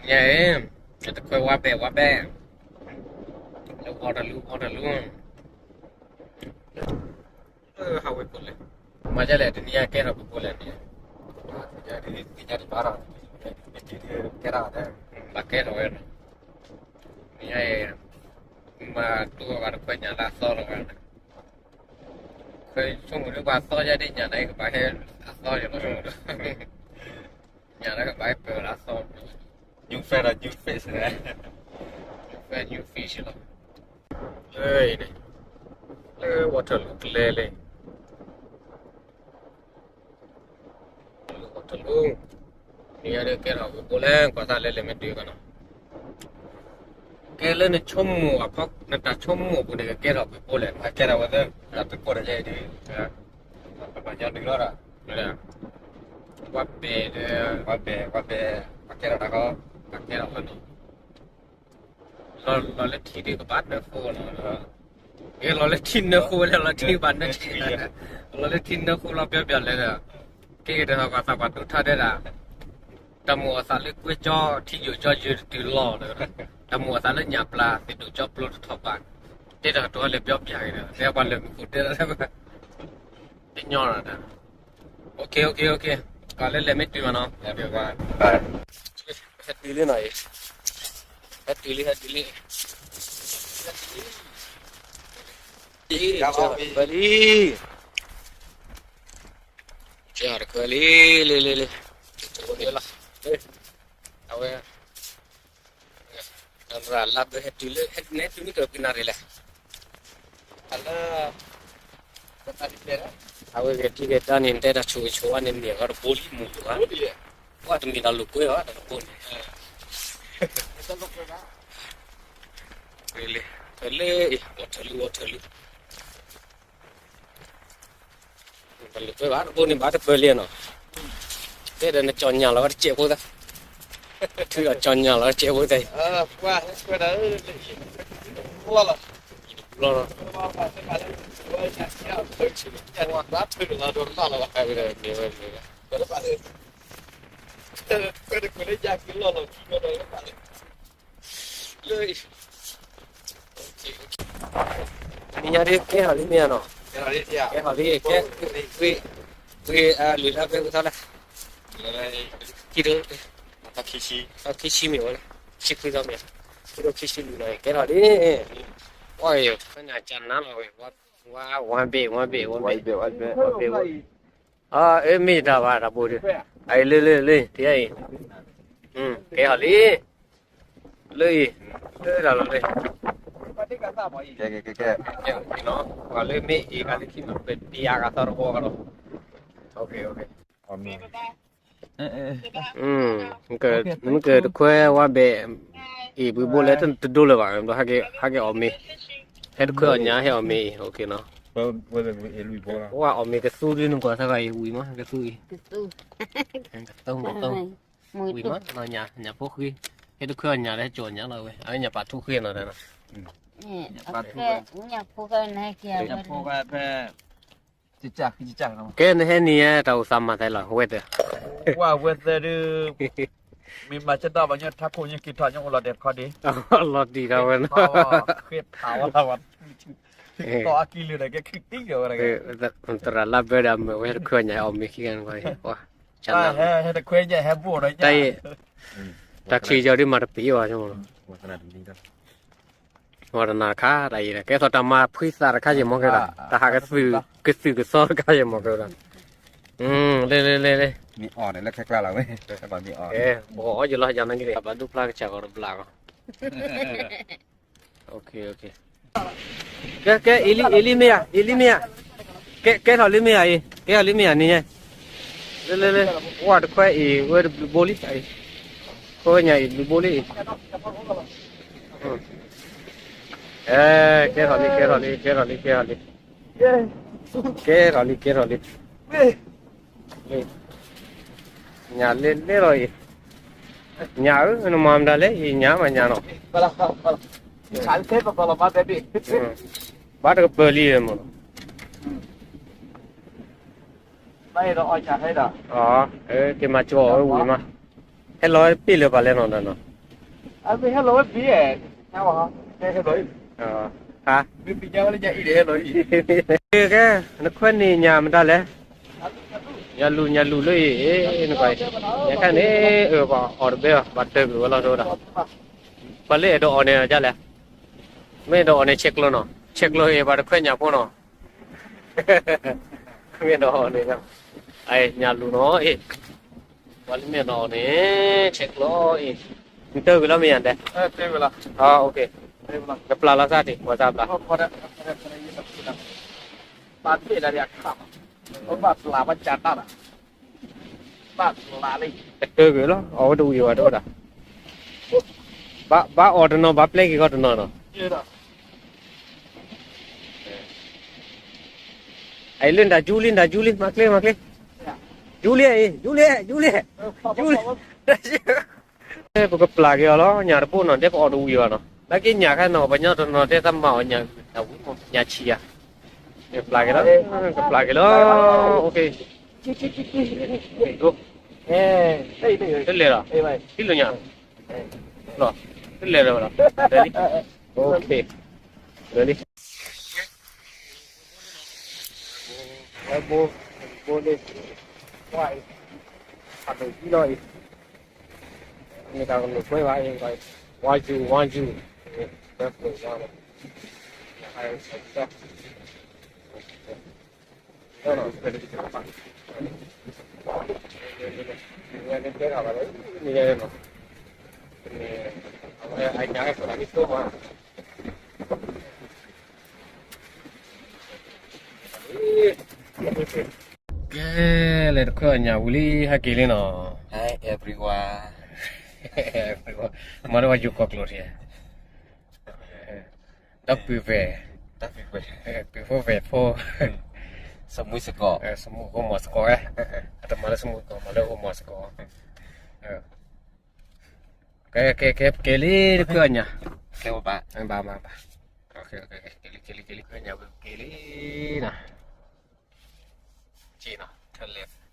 ညါအံၤ ယတခွဲဝါဘဲၣ်ဝါဘဲၣ် လၢ Waterloo Waterloo လၢ highway ပူၤလဲၣ်, မၤဒ်လဲၣ် တနံၤညါကဲထီၣ်ပူၤပူၤလဲၣ်န့ၣ်, သ့ၣ်ညါတဘၣ်ဒီး ကဲထီၣ်ဝဲ, ဘၣ်ကဲထီၣ်ဝဲ, ညါအံၤ မၤတူၢ်အီၤဘၣ်တခွဲညၣ်လၢအသီလီၤဝဲန့ၣ်, ခွဲဆိကမိၣ်ဒ်ပှၤသီယါဒ်ညၣ်န့ၣ် ကဘၣ်ဟဲအသီယၤလီၤဆိကမိၣ်ဒီး ညၣ်လၢကဘၣ်ဟဲပၢၤလၢအသီ, new face ဒီး new face န့ၣ်, new face new fish လီၤ, လၢ လၢ Waterloo ကျဲလဲၣ် Waterloo, နံၤညါဒ်ကဲထီၣ်ပူၤပူၤလဲၣ် ကွၢ်သးလဲၤလဲၤမ့ၢ်တုၤကနီၤ, ကဲလၢနဆိကမိၣ်အဖီ နတၢ်ဆိကမိၣ်အပူၤန့ၣ် ကကဲထီၣ်ပူၤပူၤလဲၣ် အကဲထီၣ်ဝဲသ့ တၢ်ပူၤပူၤန့ၣ်ကဲဒ် ပှၤကညီနုာ်လီၤဒီး ဝါဘဲၣ်ဒီး ဝါဘဲၣ် ဝါဘဲၣ် ပှၤကဲထီၣ်တၢ်ဃီ ပှၤကဲထီၣ်ဝဲန့ၣ် လီၤလၢထံဒ်ကဘၣ်နၢဃိလီၤ, ကဲလီၤလၢထံနၢဃိဝဲလၢလီၤထံကဘၣ်နၢ, လီၤလၢထံနၢဃိလီၤပျီပျီလဲၣ်ဒီး, ကဲက့ၤတၢ်ဃီပှၤသးပှၢ်ဒိၣ်ထီၣ်ဒဲဒၣ်, တၢ်မိၣ်အသးလၢကွဲကၠီထံယိာ်ကၠီယိာ်တတုၤလီၤဒီး, တၢ်မိၣ်အသးလၢညၣ်ပျၢ်သ့ၣ်ဒိၣ်ကၠီပျိတထီၣ်ဘၣ်, တဲတၢ်ကတိၤလဲၤပျီပျီက့ၤဒီး တဲပှၤလၢမူခိၣ်တဲ တညီဒီး OK OK OK, ကလဲၤလဲၤမ့ၢ်တုၤမးနီၤ, ဟဲတုၤလံနီၤအံၤ, ဟဲတုၤလံ ဟဲတုၤလံ, ဟဲတုၤလံ, တခွဲလံ, လံ လံ လံ, အဝဲ ရၤလါဘၢဟဲတုၤလၢ ဟဲတုၤန့ၣ်တုၤမ့ၢ်ကကနၣ်ရံၣ်လဲၣ်, အလၢ အဝဲဂဲၤထံဂဲၤတၢ်န့ၣ် တဲတၢ်ဆိၣ်ဂ့ၤဆိၣ်ဝါန့ၣ် မ့ၢ်အဂီၢ်တဘိလံမူၤတဂၤ, ပှၤတမ့ၢ်တၢ်လိာ်ကွဲဘၣ်တၢ်တဘိန့ၣ်, လၢ လၢ Waterloo Waterloo တၢ်လိာ်ကွဲဘၣ် တဘိန့ၣ်ဘၣ်တပၢၢ်လံနီၤ, တဲဒီးနကၠီညၣ်လီၤဝဲတစဲးဖိသၣ်, ထုးဒီးကၠီညၣ်လီၤတစဲးဖိသၣ်အံၤ, လီၤလီၤ, လၢ နံၤညါဒ်ကဲထီၣ်လံမ့ၢ်ဧါနီၤ, ကဲထီၣ်လံ, ကဲ, ဝံၤ, ဝံၤ, အလုၢ်လၢ်ဖဲဝံၤသီလဲၣ်, ခံ, ခံဆံမ့ၢ်ဝဲလဲၣ်, ခံဆံခွံသီမ့ၢ်, ခံထိခံဆံလွံၢ်နီၤ ကဲထီၣ်လံ, အီၣ်ယိၤ ဖဲန့ၣ်ကနါလီၤဝဲ, ဝါ, ဝါဘ့ၣ်, ဝါဘ့ၣ်, ဝါဘ့ၣ်, ဝါဘ့ၣ်, အၢ မ့ၢ်ယတၢ်ဘၣ်တၢ်ဘိဒုး, အအံၤလၢလၢလၢ ထံအံၤ, ကဲထီၣ်လံ, လၢအံၤ, လၢတၢ်လီၢ်လၢ, ကဲ, ကဲ, ကဲ, ပှၤလၢမ့ၢ်အံၤဂၤလၢခံနီၤ ပတယၤဂၤသီတဘီဂၤလီၤ, မ့ၢ်ကတခွဲဝါဘဲၣ်, အံၤဘှံးဘိလဲၣ်တဒိလၢၤဘၣ်, ဟဲက့ၤအီၣ်မ့ၤ, ဟဲတခွဲအီၣ်ညၣ် ဟဲအီၣ်မ့ၤအံၤ, အီၣ်မ့ၤကသူဒ်နကွၢ်စ့ၢ်ကီးအံၤ ဝံၤမး, ကသူအံၤ, ကသူ, ကသူ, ဝံၤမး, ညၣ်ဖိဃံ, ဟဲတခွဲအီၣ်ညၣ်လၢဟဲကၠီၣ်ညၣ်လီၤဝဲ, အဝဲညၣ်ပာ်ထူဃံနီၤ, ညၣ်ဖိဃံ, ကဲ နဟဲနံၤဧါ တၢ်အိၣ်သးမၤသးလီၤ ဝဲသၢ, ဝဲသၢဒုး, မ့ၢ်မၤစၢၤတၢ်ဘၣ် ညီထးခိၣ် ညီက့ၤထီၣ် ညီအိၣ်လီၤဒဲးတခီဒံး, လီၤတံၢ်ထီၣ်ဝဲနီၤ, သီအကံလုၢ်ဒီးကဲခုၣ်တံၢ်ဒီးဝဲ, သရၣ်လါဘၢဒီး အမၢဝဲတခွဲညါ အီၣ်မ့ၤခံဂၤန့ၣ်, တခွဲညါဟဲဘိၣ်ဒီး, တၢ်ချံယီၤဒ်မၤတပ့ၤဘၣ်, ဝဲတနၤတခါတၢ်အံၤဒီး ကဲထီၣ်တၢ်မၤဖှံသးတခါယဲၢ်မီၤကဲဒီး တၢ်ဟးကသုၣ်ကသီတခါယဲၢ်မီၤကဲဒီး, လ့လ့လ့လ့, မ့ၢ်အီၣ်န့ၣ်လၢခဲကျါလီၤဝဲ, မ့ၢ်အီၣ်, အီၣ်ယလီၤယၤနက့ၤ ဘၣ်ဒူပျၢ်ကစၢ်ဂီၤတဘျီဂီၤ, ကဲ ကဲ အ့လံ အ့လံမ့ၢ်ဧါ, အ့လံမ့ၢ်ဧါ, ကဲ ကဲထီၣ်လံမ့ၢ်ဧါအံၤ, ကဲထီၣ်လံမ့ၢ်ဧါန့ၣ်, လ့လ့လ့, ဝဲတခွဲအံၤ ဝဲတဘျုးဘိလံ, ခွဲညါအံၤဘျုးဘိလံအံၤ, ကဲထီၣ်လံ ကဲထီၣ်လံ ကဲထီၣ်လံ ကဲထီၣ်လံ, ကဲထီၣ်လံ ကဲထီၣ်လံ, ညၣ်လဲလဲလီၤအံၤ, ညၣ်ဧၢ နမၤမတၤလဲၣ်အံၤ ညၣ်မးညၣ်နီၤ, ဘၣ်တကပၢၤလံမး, က့ၤမၤကၠီအီၣ်ဝံၤမး, ဟဲလီၤပ့ၢ်လၢၤပာ်လဲၣ်နီၤနီၤ အမ့ၢ်ဟဲလီၤဝဲဘ့ၣ်, ဟဲလီၤအံၤ, ဟါ, မ့ၢ်ပညါဝဲလၢညါအံၤဒီးဟဲလီၤအံၤ, ကဲ, နခွဲးန့ၢ်ညၣ်မတၤလဲၣ်, ညၣ်လူၤ ညၣ်လူၤလၢအံၤ, နကွၢ်, ညါခါန့ၣ် အၢ ပှၤအီၣ်တဘဲဘၣ် ပှၤတၢၢ်ကွံာ်ဝဲလီၤတအိၣ်ဒၣ်, ပှၤလၢအဲၣ်ဒိးအီၣ်န့ၣ်ဒ်လဲၣ်, မ့ၢ်အဲၣ်ဒိးအီၣ်န့ၣ် ဆဲးကျိးနီၤ, ဆဲးကျိးအံၤ ပှၤတခွဲးညၣ်ဖိနီၤ, မ့ၢ်အဲၣ်ဒိးအီၣ်န့ၣ်, အညၣ်လူၤနီၤအံၤ, ပှၤလၢမ့ၢ်အဲၣ်ဒိးအီၣ်န့ၣ် ဆဲးကျိးအံၤ, နတၢၢ်ကွံာ်လီၤမ့ၢ်ယၤဒဲး, နပျၢ်လီၤစၢ်တ့ၢ် ပှၤစၢ်ပျၢ်, ဘၣ်ပျၢ်ဘၣ်ကၠးတၢ်, ဘၣ်ပျၢ်လံ, တၢၢ်ကွံာ်လီၤ အီၣ်ဝဲတဝံၤဘၣ်တအိၣ်ဒၣ်, ဘၣ်အီၣ်တနီၤ ဘၣ်ပျဲက့ၤဃီတနီၤနီၤ, အလၢနတၢ်ယူလံ နတၢ်ယူလံ မၤကျဲ မၤကျဲ, ယူလံအံၤ ယူလံ ယူလံ, ယူလံ, ပကပျၢ်က့ၤအီၤလီၤ ညၣ်တဘိနီၤ ဒ်ပအီၣ်တဝံၤဘၣ်နီၤ နာ်က့ညၣ်ခါနီၤ ပှၤကညီတနီၤတဲတၢ်မၤအီၣ်ညၣ်အုၣ် ညၣ်ဆံးဧါ, ပျၢ်က့ၤလီၤ, ကပျၢ်က့ၤလီၤ, တလဲၤလီၤ, ထံလိာ်ညါ, လီၤ, တလဲၤလီၤ, လီၤ, လံ, လံ, ဝဲဘိ, ဘိလံ, ကွၢ်အံၤ, အဒိၣ်ကံလီၤအံၤ, မ့ၢ်တၢ်ကလိာ်ကွဲဘၣ်အံၤ, one two one two, ဝဲပှဲၤလီၤ, ကဲ, လဲၤတခွဲအီၣ်ညၣ်ဝံၤလံ ဟဲက့ၤလံနီၤ, Hi everyone, မၤလၢပှၤယိၤကီၢ်ကျိာ်ထံး, ဒီပုၢ်ဝဲၢ်, ဒီပုၢ်ဝဲၢ်, ပုၢ်ဖိဝဲၢ်ဖိ, စမူစကီး, စမူဃိမီၤစကီးဝဲ, အတမၤလၢစမူစကီး မၤလၢဃိမီၤစကီး, ကဲ ကဲ ကဲ က့ၤလံ တခွဲအီၣ်ညၣ်, ကဲဘၣ်, ဘၣ် ဘၣ် ဘၣ်, က့ၤလံ က့ၤလံ က့ၤလံ က့ၤလံနီၤ, က့ၤနီၤ, turn left,